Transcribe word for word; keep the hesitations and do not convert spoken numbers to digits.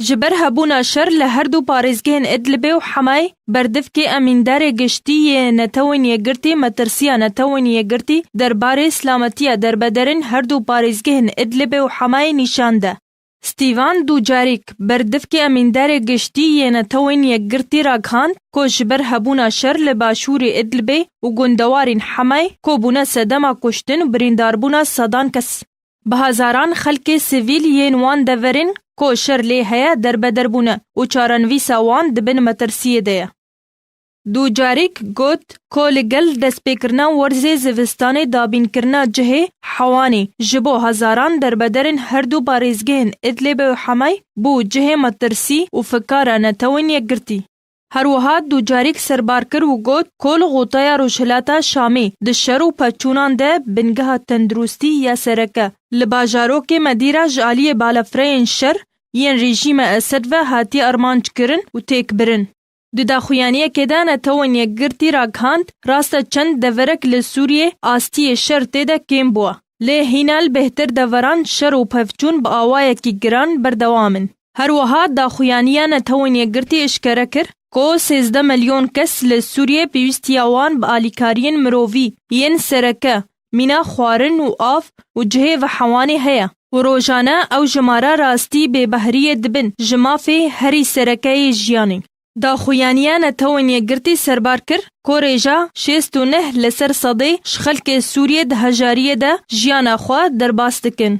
Ji ber hebûna şer li her du parêzgehên Idlibê û Hemayê, berdivkê emîndarê giştî yê Netewên Yekgirtî metirsiya Netewên Yekgirtî derbarê silametiya derbederên her du parêzgehên Idlibê û Hemayê nîşan de. Stîvan Dujarîk, berdivkê emîndarê giştî yê Netewên Yekgirtî ragihand ku ji ber hebûna şer li başûrê Idlibê û gundewarên Hemayê ku bûne sedema kuştin û birîndarbûna sedan kes, bi hezaran xelkê sivîl yên wan deverên ku şer lê heye derbeder bûne û çarenivîsa wan di bin metirsiyê de ye. Dujarîk got ku li gel destpêkirina werzê zivistanê dabînkirina cihê Hewanî ji bo hezaran derbederên her du parêzgehên Idlibê û Hemayê bû cihê metirsî û fikara Netewên Yekgirtî. Her wiha Dujarîk serbar kir û got ku li Xotaya Rojhilata Şamê di şer û pevçûnan de bingeha tenduristî ya sereke li bajarokê Medîra ji aliyê balafireyên şer yên rejîma Esed ve hatiye armanc kirin û têk birin. Di daxuyaniyekê de Netewên Yekgirtî ragihand, rast e çend deverek li Sûriyê astiyê şer tê de kêm bûye. Lê hîna li bêhtir deveran şer û pevçûn bi awayekî giran berdewam in. Her wiha daxuyaniya Netewên Yekgirtî eşkere kir ku sêzdeh milyon kes li Sûriyê pêwîstiya wan bi alîkariyên mirovî yên sereke, mîna xwarin û av û cihê vehewanê heye û rojane ew jimara rastî bêbehriyê dibin ji mafê herî sereke yê jiyanê. Daxuyaniya Netewên Yekgirtî serbar kir ku rêja şêst û neh li ser sedê ji xelkê Sûriyê di hejariyê de jiyana xwe derbas dikin.